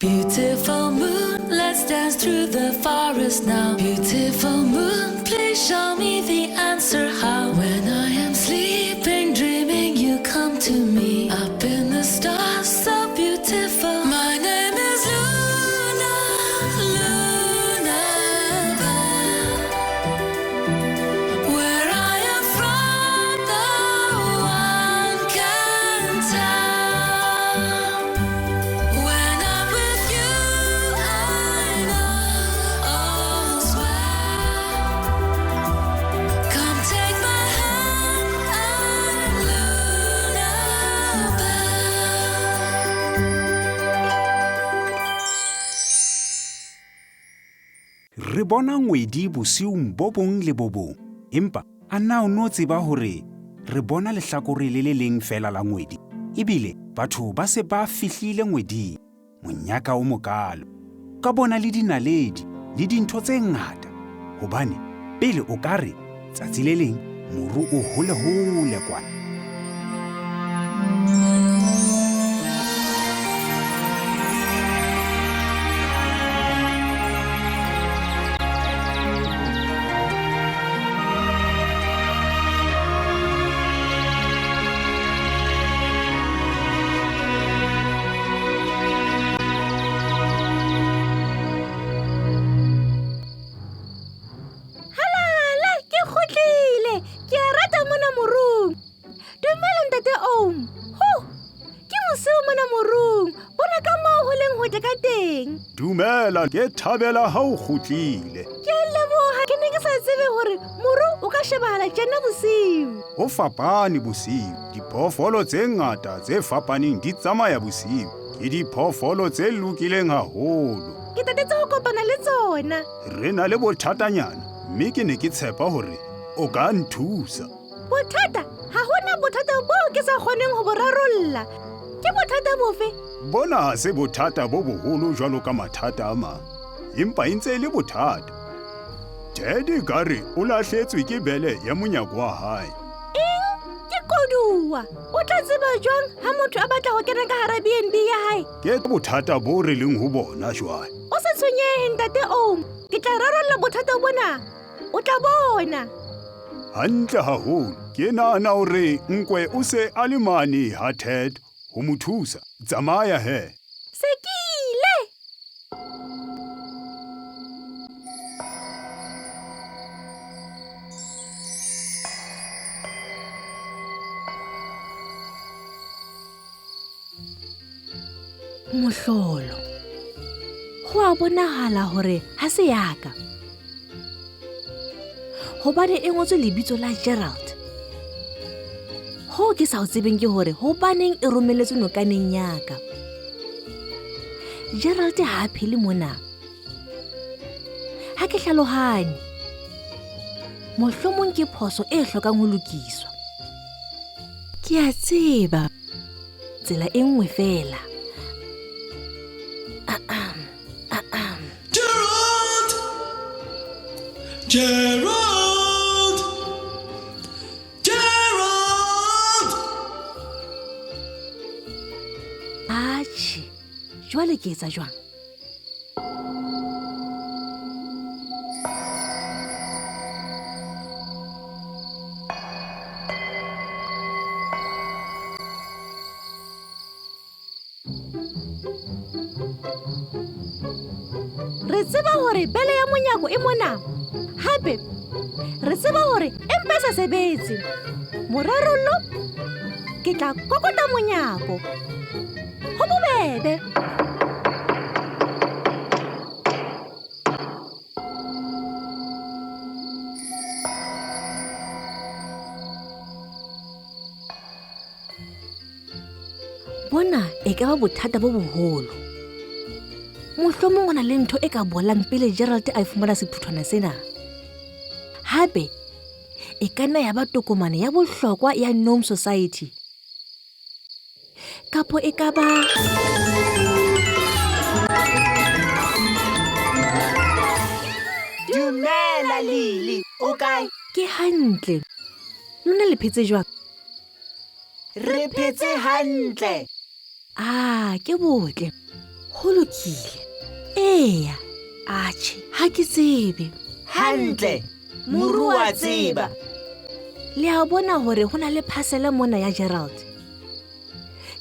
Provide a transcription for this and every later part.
Beautiful moon, let's dance through the forest now. Beautiful moon, please show me the answer how. When I am sleeping, dreaming, you come to me. Up in the stars, so beautiful. My name is Luna, Luna Bell. Where I am from, no one can tell. When I'm with you, I know all's well. Come take my hand, I'm Luna Bell. Re bona ngwedi bosiung bo bong le bo bong, empa a na o no tseba hore re bona lehlakore le le leng feela la ngwedi? Ebile batho ba se ba fihlile ngweding, monyaka o mokalo. O ka bona le dinaledi le dintho tse ngata, hobane pele o ka re tsatsi le leng moru o hole-hole kwana. Halala, ke kgutlile. Ke a rata mona morung. Dumela ntate Oom. Ho! Ke bosiu mona morung. Bona ka moo ho leng hotle ka teng. Dumela, ke thabela ha o kgutlile. Ke a leboha, ke ne ke sa tsebe hore moru o ka shebahala tjena bosiu. Ho fapane bosiu. Diphoofolo tse ngata tse fapaneng di tsamaya bosiu. Ke diphoofolo tse lokileng haholo. Ke tatetse ho kopana le tsona. Re na le bothatanyana mme ke ne ke tshepa hore o ka nthusa. Bothata? Ha hona bothata boo ke sa kgoneng ho bo rarolla. Ke bothata bofe? Bona ha se bothata bo boholo jwalo ka mathata a mang, empa e ntse e le bothata. Ted ekare o lahletswe ke bele ya monyako wa hae. Eng? Ke koduwa. O tla tseba jwang ha motho a batla ho kena ka hara B&B ya hae? Ke bothata bo re leng ho bona jwale. O se tshwenyehe ntate Oom. Ke tla rarolla bothata bona. O tla bona. Hantle haholo. Ke nahana hore Nkwe o se a le mane ha Ted ho mo thusa. Tsamaya he. Se ke ile. Mohlolo. Ho a bonahala hore ha se yaka. Hobane e ngotswe lebitso la Gerald. Hoo ke sa ho tsebeng ke hore hobaneng e romeletswe nokaneng yaka. Gerald ha a phele mona. Ha ke hlalohanye. Mohlomong ke phoso e hlokang ho lokiswa. Ke a tseba tsela e nngwe feela. Gerald! Gerald! Gerald! Atjhe, jwale ke etsa jwang? Re tseba hore bele ya monyako e mona. Hape re tseba hore e mpa e sa sebetse. Morarollo ke tla kokota monyako. Ho bobebe. Bona e ka ba bothata bo boholo. Mohlomong ho na le ntho e ka bolang pele Gerald a fumana sephuthwana sena. Hape e ka nna ya ba tokomane ya bohlokwa ya Gnome Society. Kapo e ka ba Dumela Lily, o kae? Ke hantle. Lona le phetse jwang? Re phetse hantle. Ah, ke botle. Ho lokile. Eya, atjhe, ha ke tsebe. Hantle, moru wa tseba. Le a bona hore ho na le phasela mona ya Gerald.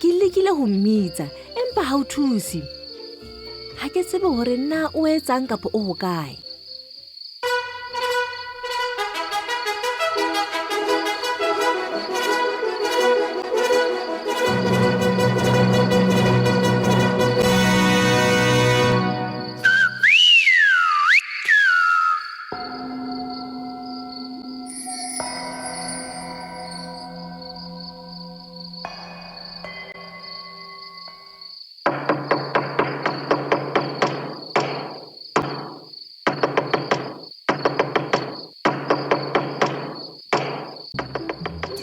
Ke lekile ho mmitsa, empa ha o thuse. Ha ke tsebe hore na o etsang kapa o hokae.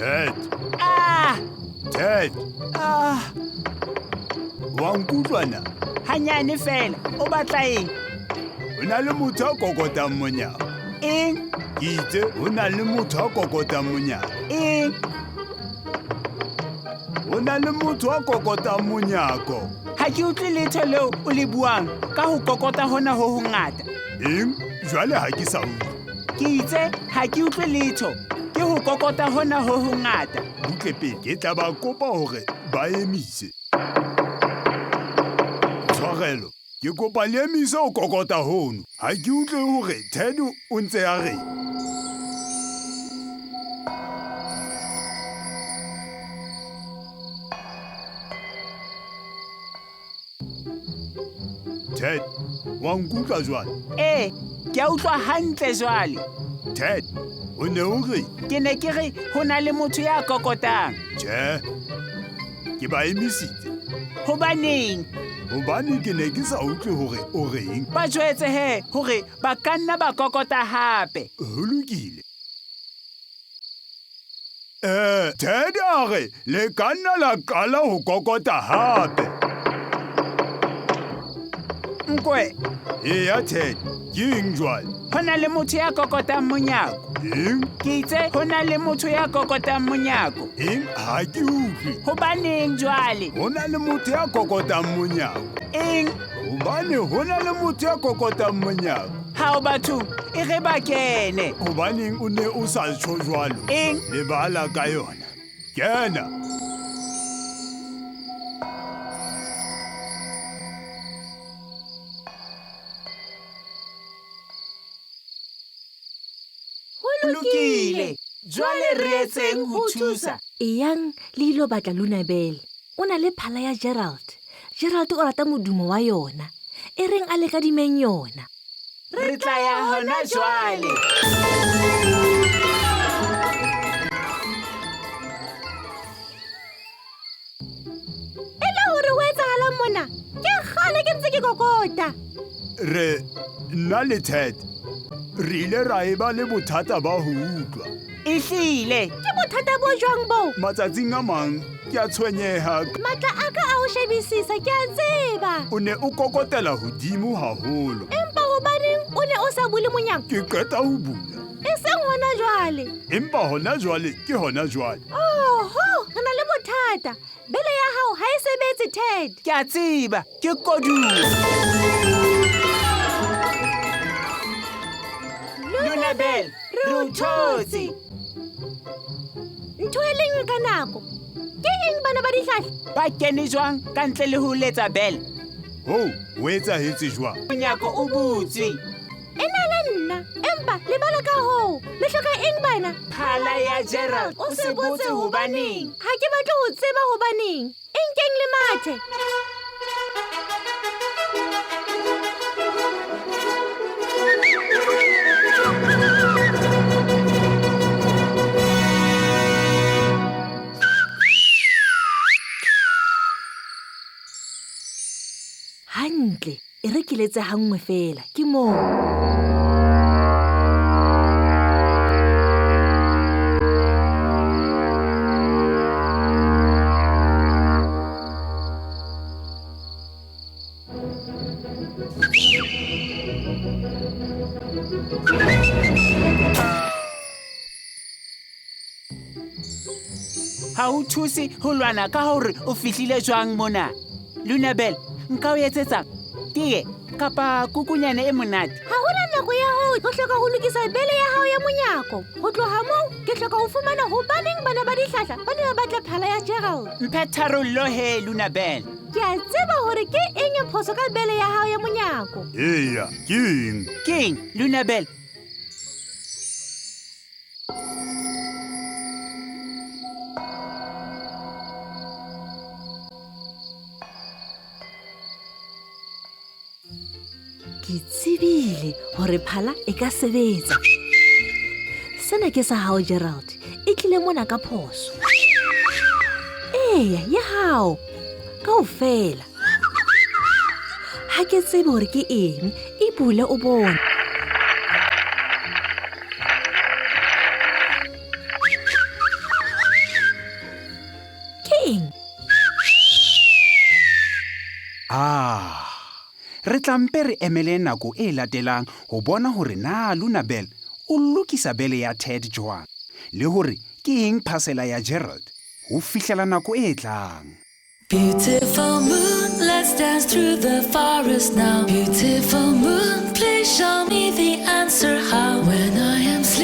Ted, Ah! Ted, Ah! wa nkutlwa na? Hanyane fela, o batla eng? Ho na le motho a kokotang monyako. Eng? Ke itse ho na le motho a kokotang monyako. Eng? Ho na le motho a kokotang monyako. Ha ke utlwe letho leo o le buang ka ho kokota hona ho hongata. Eng? Jwale ha ke sa utlwa. Ke itse ha ke utlwe letho, ke ho kokota hona ho hongata. Butle pele ke tla ba kopa hore ba emise. Tshwarelo, ke kopa le emise ho kokota hono. Ha ke utlwe hore Ted o ntse a reng. Ted, wa nkutlwa jwale? Ee, ke a utlwa hantle jwale. Ted, o ne o re? Ke ne ke re ho na le motho ya kokotang. Tjhe, ke ba emisitse. Hobaneng? Hobane ke ne ke sa utlwe hore o reng. Ba jwetse he hore ba ka nna ba kokota hape. Ho lokile. Ted a re le ka nna la qala ho kokota hape. Nkwe. Eya Ted, ke eng jwale? Ho na le motho ya kokotang monyako. Eng? Ke itse ho na le motho ya kokotang monyako. Eng? Ha ke utlwe. Hobaneng jwale? Ho na le motho ya kokotang monyako. Eng? Hobane ho na le motho ya kokotang monyako. Hao bathong, e re ba kene. Hobaneng o ne o sa tjho jwalo? Eng? Lebala ka yona. Kena. Ho lokile. Jwale re etseng ho thusa? Eyang le ilo batla Lunabel. O na le phala ya Gerald. Gerald o rata modumo wa yona. E reng a le kadimeng yona. Re tla ya hona jwale. E le hore ho etsahalang mona? Ke kgale ke ntse ke kokota. Re nna le Ted re ile ra eba le bothata ba ho utlwa. Ehlile. Ke bothata bo jwang bo? Matsatsing a mang ke a tshwenyeha. Matla a ka a ho shebisisa ke a tseba. O ne o kokotela hodimo haholo. Empa hobaneng o ne o sa bule monyako? Ke qeta ho bula. E seng hona jwale. Empa hona jwale ke hona jwale. Oho, re na le bothata. Bele ya hao ha e sebetse, Ted. Ke a tseba, ke koduwa. Lunabel, re o thotse. Ntho e leng ka nako. Ke eng bana ba dihlahla? Ba kene jwang ka ntle le ho letsa bell? Ho, ho etsahetse jwang? Monyako o butswe. E na le nna, empa lebala ka hoo. Le hloka eng bana? Phala ya Gerald, o se botse hobaneng. Ha ke batle ho tseba hobaneng. E nkeng le mathe. Hantle, e re ke letse hanngwe fela, ke moo. Ha o thuse ho lwana ka hore o fihlile jwang mona. Lunabel, Nka o etsetsang teye kapa kukunyane e monate? Ga gona nako ya go go hloka go lokisa bele ya gago ya monyako. Go tloga moo ke hloka go fumana gobaneng bana ba dihlahla ba ne ba batla phala ya Gerald. Mphe tharollo he, Lunabel. Ke a tseba gore ke eng e phoso ka bele ya gago ya monyako. Eya, ke eng? Ke eng, Lunabel? Ke tsebile gore phala e ka sebetsa. Sena ke sa hao, Gerald. E tlile mona ka phoso. Eya, ya hao kaofela. Ha ke tsebe hore ke eng, e bule o bone. Ke eng? Ah, re tla mpe re emele nako e latelang ho bona hore na Lunabel o lokisa bele ya Ted jwang le hore ke eng phasela ya Gerald ho fihlela nako e tlang. Beautiful moon, let's dance through the forest now. Beautiful moon, please show me the answer how. When I am sleeping,